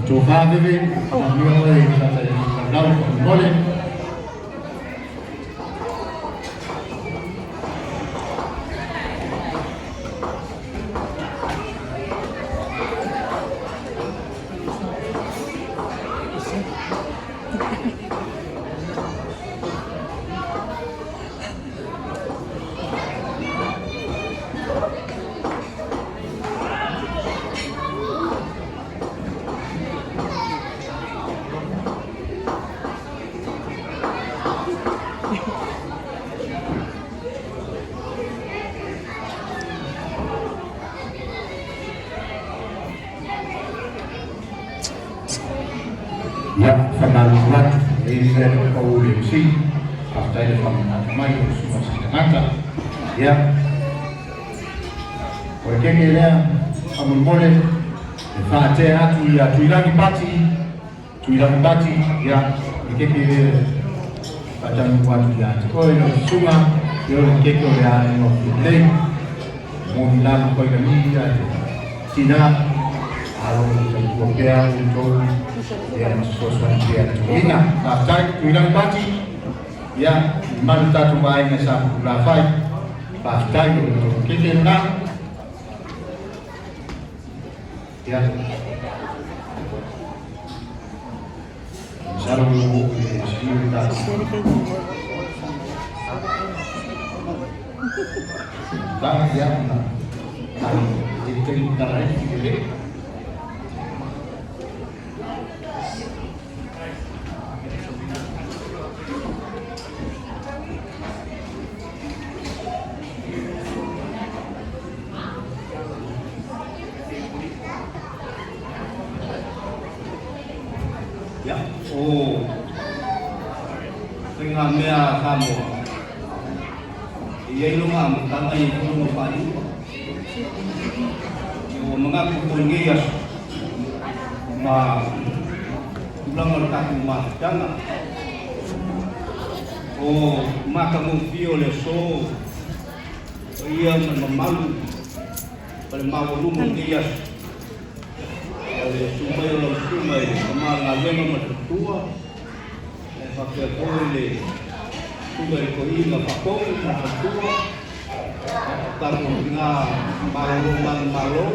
Tofa Veve, manuia oe i Falelatai faamolemole. Ia, faamalulu atu, e i ai le mea lea ua pau le MC, faafetai le faamanatu mai o le susuga i se tagata. Ia, o le keke lea, faamolemole, e faatea atu ia Tuilagi Pati, Tuilagi Pati, ia, o le keke lea e faataunuu atu ia te oe lau susuga, ia o le keke o le aiga o Fiamē. Moni lalo pailagi ia te tina, alo o tautua pea outou, ia ma fesoasoani pea i toeaiina. Faafetai, Tuilagi Pati, ia, mamalu tatou vaaiga sa Futulafai, faafetai o le tou keke lena. Ia, masalo ua oo i le sui o le tatou tala, ia, ona e le taimi tala ai, le Ia, o faiga mea a Samoa, e i ai lona amataga, e i ai foi lona faaiuga. Ia ua manatu foi i lenei aso ma tulaga o le tatou mafutaga, o matagofie o le aso, paia ma le mamalu ma le maualuga o lenei aso. O le susu mai o lau susuga i le tama o le galuega ma le faletua, e faapea foi le susuga i le toeaina Faatonu ma le faletua, o tatou tina malolo manumalo,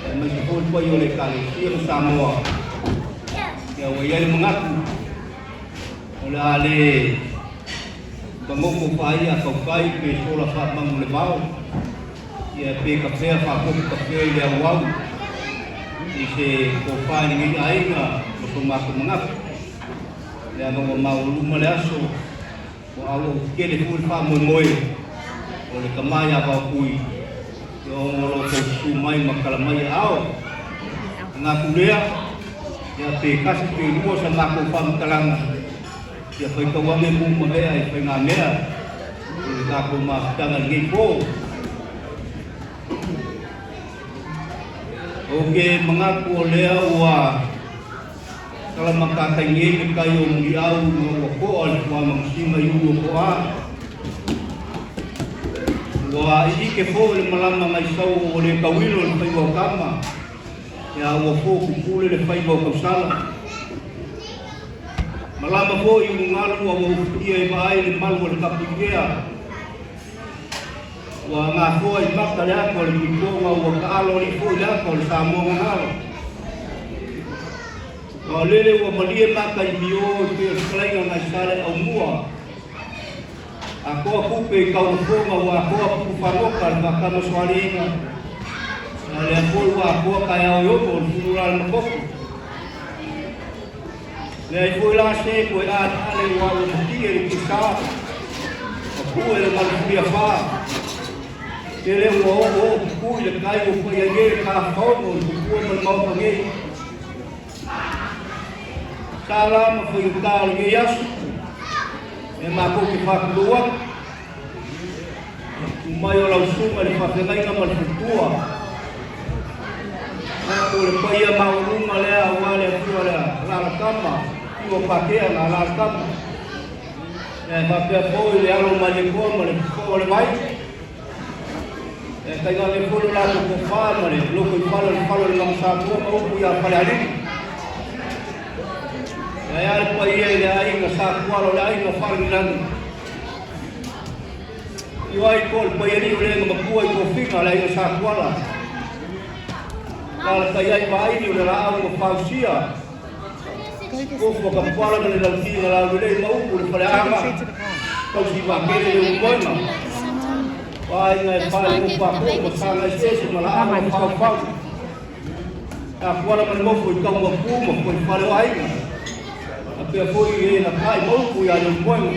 aemaise foi le paia o le Ekalesia ma Samoa. Ia ua i ai le manatu o le a le Magogo faaia tautai pe sola faamanu le vao, ia pe kafea faakopu kafe i le auau i se tofa i lenei aiga ma so matou manatu. Leaga ua maualuma le aso, ua auau tetele foi le faamoemoe o le tama ia Vaopui ia ona o lo tou susu mai ma tala mai aao. Manatu lea, ia pe tasi pe lua sa matou faamatalaga, Ia faitau ane mu ma mea i faigamea i le tatou mafutaga i lenei po. Ou te manatu o lea ua salamatatai nei le tai o Muliau ma ua toa le puamanusina i ulu o Toa. Ua iike foi le malama nai sau ua le tauilo le faiva o tama, ia ua fo pupule le faiva o tausala. Malama foi i ulugalu a ua ufitia e vaai le malu o le Tapuikea. Ua gafoa i mata le ata o le Tuitoga ua taalo alii foi le ata o le Samoa Gagalo. A o lele ua malie mata i mio e pei o le fetalaiga nai Saleaaumua. Atoa tupe i taulafoga ua atoa pupu fagota le faatama soaliiga. A lea foi ua atoa taeao e ono o le fulula le makoto. Leai foi la se toe ale aua ua matie le tiasa, ua pue le malu fuliafa. Tele ua oooo pupui le tai ua fai ai nei le tafaono i tupua ma le maota nei. Sa la ma faigata o lenei aso, e matou te faatulou atu. Tu mai o lau susuga i le faafeagaiga ma le faletua. Tatou le paia maualuga lea aua le afio a le alalatama, afio o Patea na alalatama. E faapea foi le alo o Malietoa ma le fofoga o le vai. E tainane foi lo latou tofa ma le lotoifale o le fale o le Maga Samoa ma upu ia Falealili. Ae a le paia i le aiga Sa Tuala o le aiga Faalagilagi. Afio ai po o le Paialii o le na matua i tofiga le aiga Sa Tuala. Alaalatai ai Vaaili o le laau na fausia. Tofu a Kapuala ma le lauti na laulelei ma upu le faleaga. Tausi vaatele le ulumoega. O aiga e fale mo pakoa ma saga eseese ma laau na faufau. Sa Tuala ma le nofo i Taumapu ma foi fale o aiga. Faapea foi i e na kai ma upu ia Leulumoega.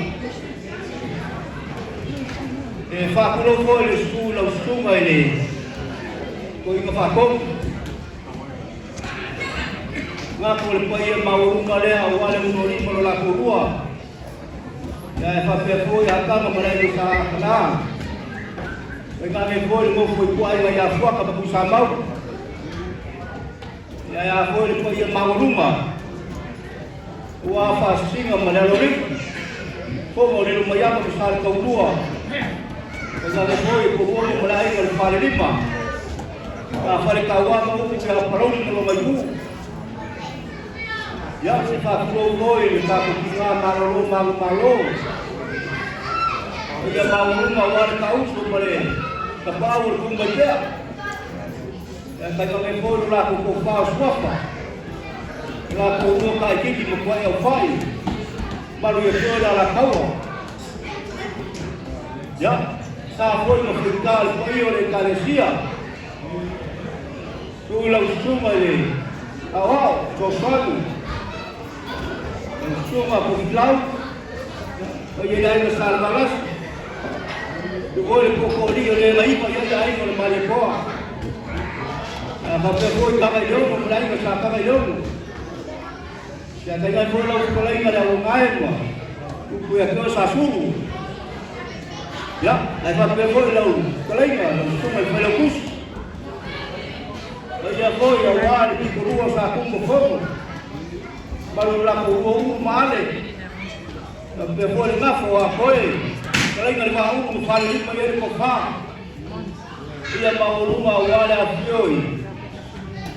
E faatulou foi le susu i lau susuga i le toeaina faatonu. Gafo le paia maualuga lea aua le 65 lo latou lua. Ia e faapea foi Atama ma le aiga sa Kana. Faigane foi le nofo i tuaiga ia Fuata ma Tuisamau. Ia e a foi le paia maualuga ua faasisiga ma le alolii. Fono o le Lumaiama ma Saletaulua. Faigane foi e Poluono ma le aiga o le Falelima. Sa Falekaua ma upu ia Palauli ma lona itu. Ia, se faatulou foi i le tatou tina malolo manumalo. Ia maualuga aua le tauso ma le tapaau o le Tumaipea. Ia taigane foi lo latou tofa o Suafa. O latou lua taititi ma tuai aufai. Malu ia toe le Alataua. Ia, sa foi ma fuita le paia o le Ekalesia. Tui lau susuga i le aoao, fesoasoani. Lau susuga Kofilau, paia i le aiga Salevalasi. Tu foi le tootooalii o le laiva i ai aiga o le Malietoa. Ia faapea foi Tagaileono ma le aiga Sa Tagaileono. Ia tainane foi lau fetalaiga le Auogae ma upu ia te oe Sasulu. Ia, ae faapea foi lau fetalaiga, lau susuga i le Failautusi. Paia foi aua le pitolua o Sa Tumafono, malu o latou lua ulu ma Ale. Faapea foi le gafo o Akoe, fetalaiga le Vaaulu ma Falelima i ai le tofa. Ia maualuga aua le afifio i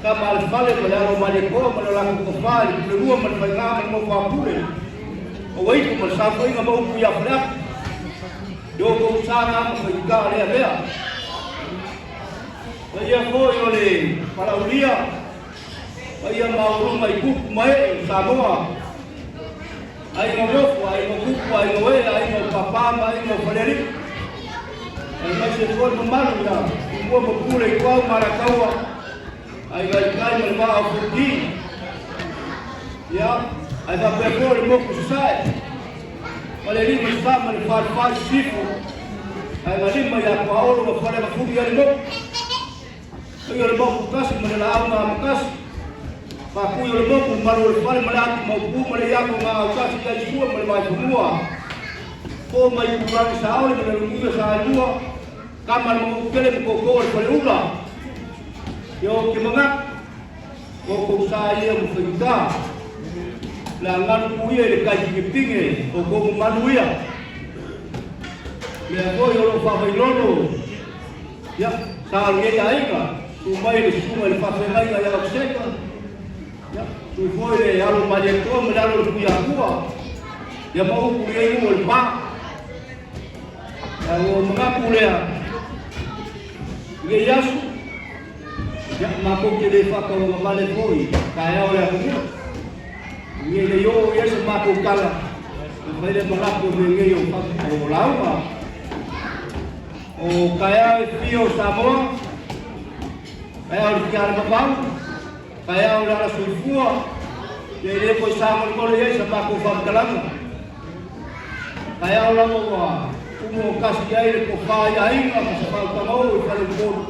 Tama a le Fale ma le alo o Malietoa ma le latou tofa i le Pulelua ma le Faiga ma le nofo a Pule, o Uaipu ma le saofaiga ma upu ia Faleata. I o outou saga ma faigata lea mea. Paia foi o le Palaulia, paia maualuga i tupu ma ee o Samoa, aiga nofo, aiga tupu, aiga oe, aiga o papa ma aiga o Falealii. Aemaise foi mamalu ia Tumua ma Pule i Tuau ma Alataua, aiga i tai ma le vaa o Fonoti. Ia, ae faapea foi le moku Sasae, ma le alii ma sa ma le falefa i Sisifo, aiga lima ia Tuaolo ma Falemafulu i le moku. Paia o le moku tasi ma le laau na amatasi. Faapui o le moku, malu o le fale ma le ati maupu ma le iako ngā autasi i aisua ma le vaifanua. Po mai Pulani Saole ma le Lumuia Saelua, kama le Manu'utele ma koko o le Faleula. Ia o ke manatu, o kou sa ia ma faigata. Le a galu pū ia i le kai pingepinge o kou mamalu ia. Lea foi o loo faavailono Ia, sa alu i ai aiga, tu mai le susuga i le faafeagaiga ia Auseta, ia, tu foi le alo o Malietoa ma le alo o le Puiapua, ia ma upu i ai nuu o le pa. Ia, ua manatu lea, i lenei aso, ia, matou te le faatauagavale foi taeao le atunuu. I le oo i ai se matou tala, e fai le malapo i mea nei o lauga. O taeao e fia o Samoa, taeao i le fia alavavau, taeao i le ala soifua, ia e le toe sagolegole i ai sa matou faamatalaga. Taeao lava ua umu o kasi ai le tofa i aiga ma se fautaga oo i faleupolu.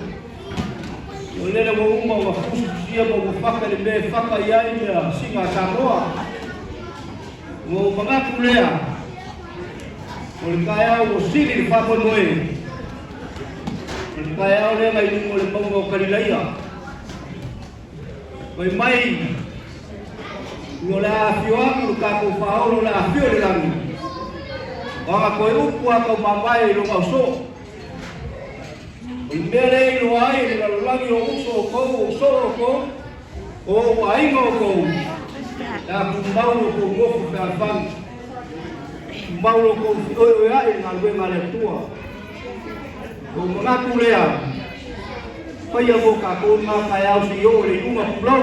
O lele ua uma ua tusitusia ma ua faka i le mea e faka i ai mea siga a Samoa. Ua ou manatu lea, o le taeao ua sili le faamoemoe, o le taeao lea mai luga o le mauga o Kalilaia. Fai mai, o le a afio atu le tatou faaolo, o le a afio i le lagi. O ana toe upu a tau mamae i lona ausoo. O le mea lea e iloa ai e le lalolagi o uso outou, o soo outou, o ou aiga outou. Le a tumau lo tou nofo fealofani, tumau lo tou feoeoea'i i le galuega a le Atua. Ua ou manatu lea, faia mo tatou lena taeao se i oo i le iuga pulou.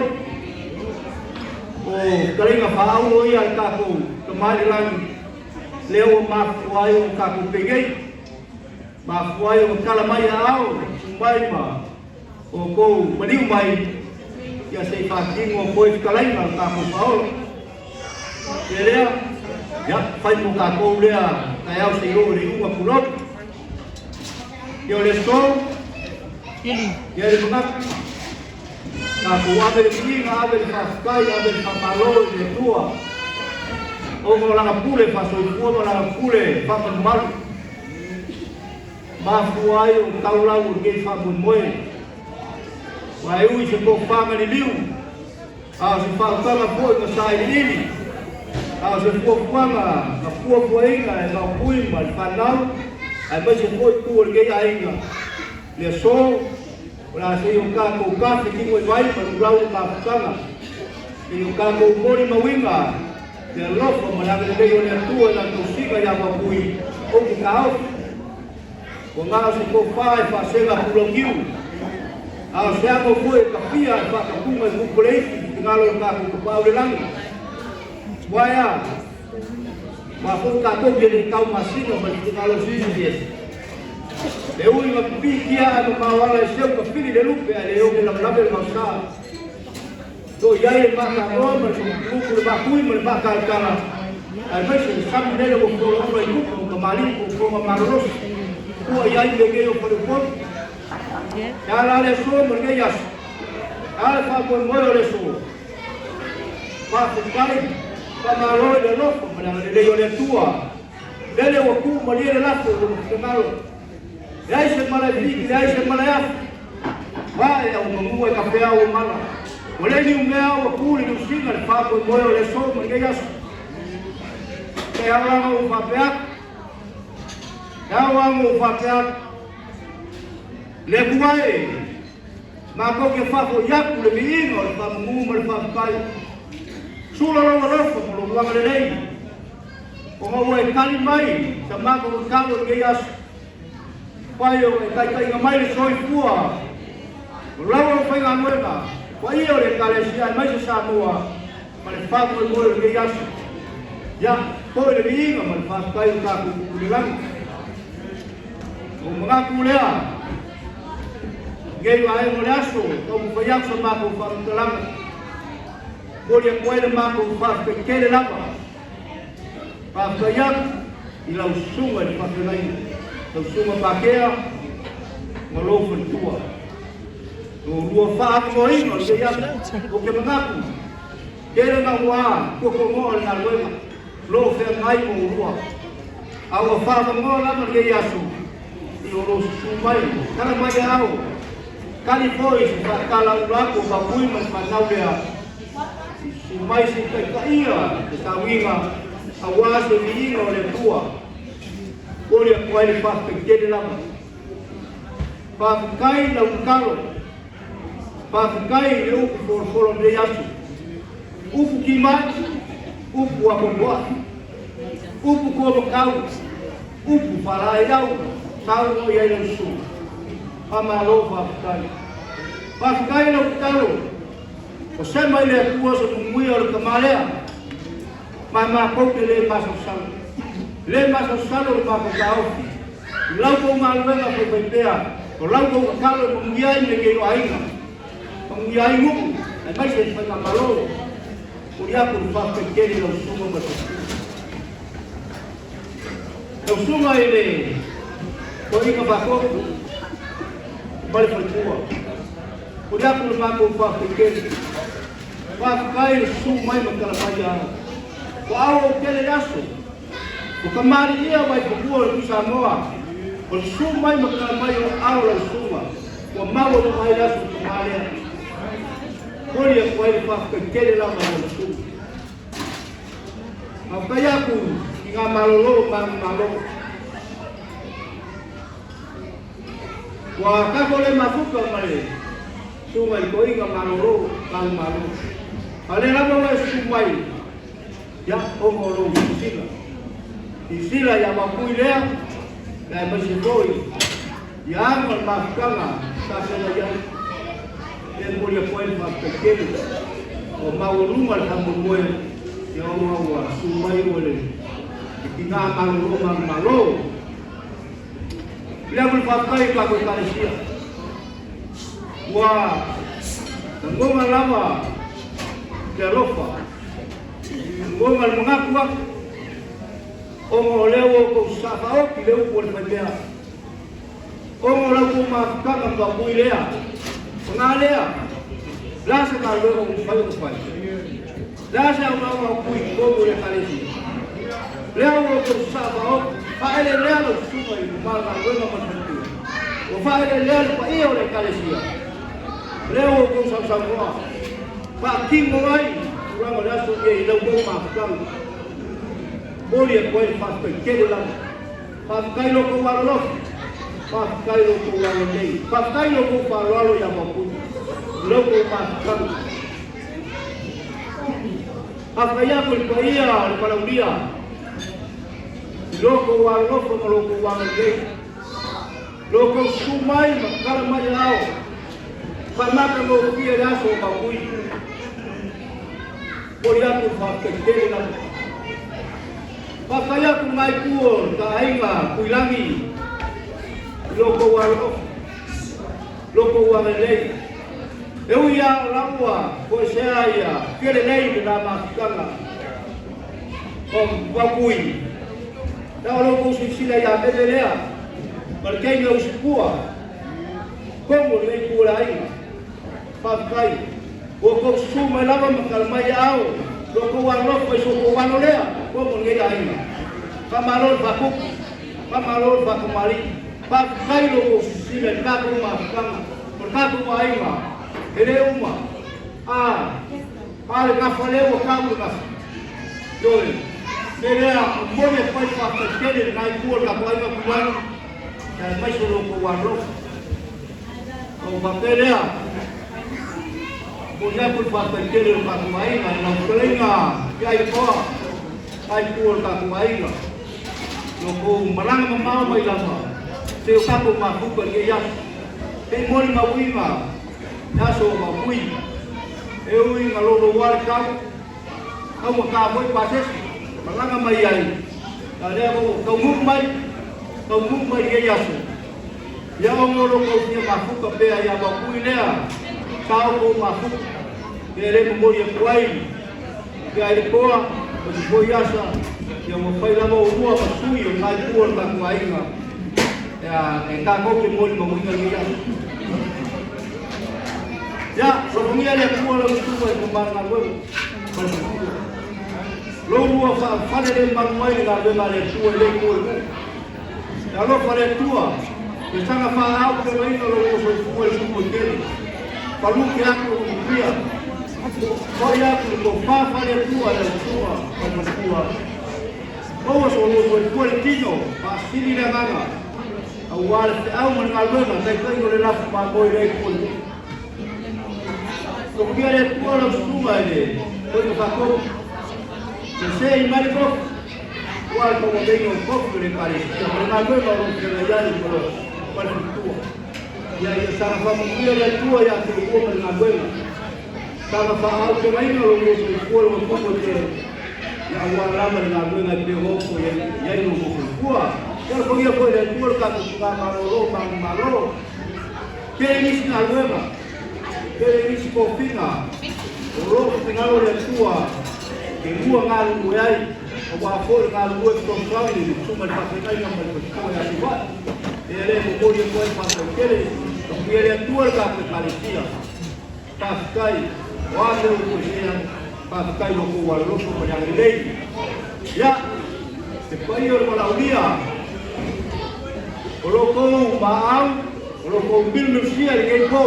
O fetalaiga faaauro ia a le tatou Tama i le Lagi, lea ua mafua ai ona tatou penei, mafua ai ona tala mai aao, tu mai ma outou maliu mai, ia se i faatino toe fetalaiga a le tatou Faaola. Ia lea, ia, fai mo tatou lea taeao se i oo i le iuga pulou. Ia o le aso, ia le manatu, tatou ave le viiga, ave le faafetai, ave le faamalo i le Atua, ona o Lana pule faasoifua ma Lana pule faamalumalu, mafua ai ona tau lau o lenei faamoemoe. Ua e ui se tofa liliu, a o se faautaga foi na sailiili, a o se fuafuaga na fuafuaina e Maopui ma le fanau, aemaise foi tu o lenei aiga, le aso, o le a se i o tatou tafe tino i vai ma lulau le mafutaga, se i o tatou molimauina le alofa ma le agalelei o le Atua i lana tausiga ia Maopui, ou te taofi. Ua na o se tofa e faasega pulaniu, a o se ano foi e tafia e faatapuga i Kupuleiti i finagalo o le tatou Tapaau i le Lagi. Ua e a? Ua foi tatou ke le tau masina ma le finagalo o Sisili ese. Le ui na pipikia ae mamao ala e seu ka fili le lupe ae le oge lavelave le maosa. To i ai le maakanoa ma le somukuuku le maakui ma le maakalatala, aemaise le sami lele ua folaula i luga o kamali'i po o foga malolosi. Ua i ai lenei o Faleupolu. E ala le aso ma lenei aso. E ala le faamoemoe o le aso. Faafetai, faamalo i le alofa ma le agalelei o le Atua. Lele ua tuu malie le lafo i lona finagalo. Leai se mala e piki, leai se mala e afu. Vae au mamua e ka feau o mala. Ua le niumea ua ku le niusina le faamoemoe o le aso ma lenei aso. E ao lava ou faapea atu. E ao lava ou faapea atu. Le Atua e, matou te faafoi atu le viiga o le faamanu ma le faafetai. Sula lou alofa ma lou agalelei, ona ua e tali mai sa matou tatalo i lenei aso. Pai o e taitaiga mai le soifua o lau au faigaluega, paia o le Ekalesia aemaise Samoa ma le faamoemoe o lenei aso. Ia, foi le viiga ma le faafetai o tatou Tupu i le lagi. Ua ou manatu lea, lenei vaega o le aso, taumafai atu sa matou faamatalaga. Momoli atu ai le matou faafetai tele lava. Faafetai atu i lau susuga i le faafeagaiga, lau susuga Pakea ma lou faletua. Lo lua faatoaina o lenei aso, ou te manatu, tele na ua tuakonoa le galuega, lo feagai ma ulua. A ua faavanoa lava lenei aso i o lou susu mai, tala mai ao, tali foi se faatala ula atu o Mapui ma le fanau lea, i susu mai se i taitaia le sauiga aua se viiga o le Atua. Momoli atu ai le faafetai tele lava. Faafetai lau tatalo. Faafetai i le upu folafolo o lenei aso. Upu kimai, upu apoapoai, upu tuamakau, upu faalaeiau, saunoa i ai lau susuga. Faamalo faafetai. Faafetai lau tatalo. O sema i le Atua se manuia o le tama lea. Ma matou te le masalosalo. Le masalosalo le matou taofi. I lau tou galuega faifaipea, o lau tou tatalo e manuia ai lenei o aiga, manuia ai nuu, aemaise le faigamalo. Momoli atu le faafetai tele i lau susuga ma le faletua. Lau susuga i le toeaina Faatonu ma le faletua, momoli atu le matou faafetai tele. Faafetai le susu mai ma tala mai au. Ua auau tele le aso. Ua kamaliia Vaifanua o le Tuisamoa. O le susu mai ma tala mai o ao lau susuga. Ua maua uma ai le aso o tama lea. Momoli atu ai le faafetai tele lava i lau susuga. Faafetai atu i ngā malolo o manumalo. Ua tatou le mafuta ma le susuga i le toeaina malolo manumalo. A o lea lava ua e susu mai. Ia, ona o lou silasila. Silasila ia Maupui lea, aemaise foi i aga o le mafutaga sa feagai ai. E momoli atu ai le faafetai tele ua maualuga le faamoemoe ia ona ua susu mai oe le tina malolo manumalo. I le atu le faafetai i le tatou Ekalesia, ua lagona lava le alofa, lagona le manatu atu, ona o lea ua outou sasaa faaoti le upu a le faimea, ona o la outou mafutaga muamui lea, paga lea, o le a se galuega ua mafai ona fai? O le a se auaunaga o tui i totonu o le Ekalesia? Lea ua outou sasaa faaoti, faaeleelea lau susuga i le galuega ma le faletua, ua faaeleelea le paia o le Ekalesia, lea ua outou sausaunoa, faatino ai tulaga o le aso lenei i la outou mafutaga. Momoli atu ai le faafetai tele lava. Faafetai lo outou alolofa, faafetai lo outou agalelei, faafetai lo outou faaaloalo ia Maupuni i la outou mafutaga. Faafetai atu i le paia o le Palaulia i lo outou alolofa ma lo outou agalelei, lo outou susu mai ma tatala mai aao, faamatagofie le aso o Maupuni. Momoli atu le faafetai tele lava. Faafetai atu i nai itu o le ta aiga Tuilagi i lo outou alolofa, lo outou agalelei. E ui lava o la ua toesea ia Fialelei i le la mafutaga o Vaupui, na o lo outou silasila ia Mele lea ma le teine o Usipua, tonu o lenei itu o le aiga. Faafetai. Ua outou susu mai lava ma tala mai aao lo outou alolofa i so outou alo lea, tonu o lenei aiga. Faamalo le faatupu, faamalo le faatamalii. Faafetai lo outou silasila i le tatou mafutaga o le tatou aiga, e le uma. A, a le gafa lea ua tau le gafa. Ioe, me lea, momoli atu ai le faafetai tele i lena itu o le tatou aiga Tuilagi, aemaise o lo outou alolofa. Ona ou faapea lea, momoli atu le faafetai tele i lo tatou aiga i lau fetalaiga i Aipoa, Aipu o le tatou aiga, i lo outou malaga mamao mai lava, se o tatou mafuta i lenei aso, se i molimauina le aso o Maupui. E ui ina louloua le tau, taugata foi pasese, malaga mai ai, a o lea ua taunuu mai, taunuu mai i lenei aso. Ia ona o lo tou fia mafuta pea ia Maupui lea sa outou mafuta, ia le momoli atu ai ia i le toa ma se foi asa, ia ua fai lava oulua ma sui o lena itu o le tatou aiga, ia e tatou te molimauina lenei aso. Ia, alofagia le Atua lau susuga i tama galuega ma le faletua. Lou lua fale le malu ai le galuega a le Atua i lei itu e lua. E alofa le Atua, ia saga faaau feoaiga lo lua soifua i le tupu tele. Palu ke atu o manuia. Foi atu le tofa fale Atua i lau susuga ma le faletua. Maua so lua soifua le tino, faasili le agaga, aua le feau ma le galuega taitai o le lafu mamoe lea i tua i nuu. Tokia le Atua lau susuga i le toina faatonu. Se se i mai le kofi. Ua le tauaveina o kofi o le Ekalesia ma le galuega o lo o feagai ai ma le faletua. Ia ia saga faamanuia le Atua ia te oulua ma le galuega. Saga faaaupegaina lo lua soifua le matupu e tele. Ia aua lava le galuega e pei ua oo i ai lo lua soifua. Ia alofagia foi e le Atua le tatou tina malolo manumalo. Tele nisi galuega, tele nisi tofiga o lo o finagalo le Atua e lua galulue ai, aua foi le galulue fesoasoani i le susuga i le faafeagaiga ma le faletua ia Savaii. Ia lea e momoli atu ai le faafetai tele, manuia le Atua le tatou Ekalesia. Faafetai, o a mea ua toesea, faafetai i lo outou alolofa ma le agalelei. Ia, le paia o le valaaulia, o lo outou maau, o lo outou milumilusia i lenei po.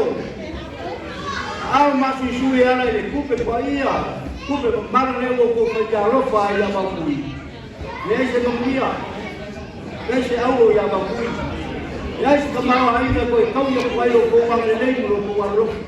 Aao masuisui e ala i le tupe paia, tupe mamalu lea ua outou faitealofa ai ia Maupui. Leai se manuia, leai se auro ia Maupui. Leai se tamaoaiga toe taui atu ai lo outou agalelei ma lo outou alolofa.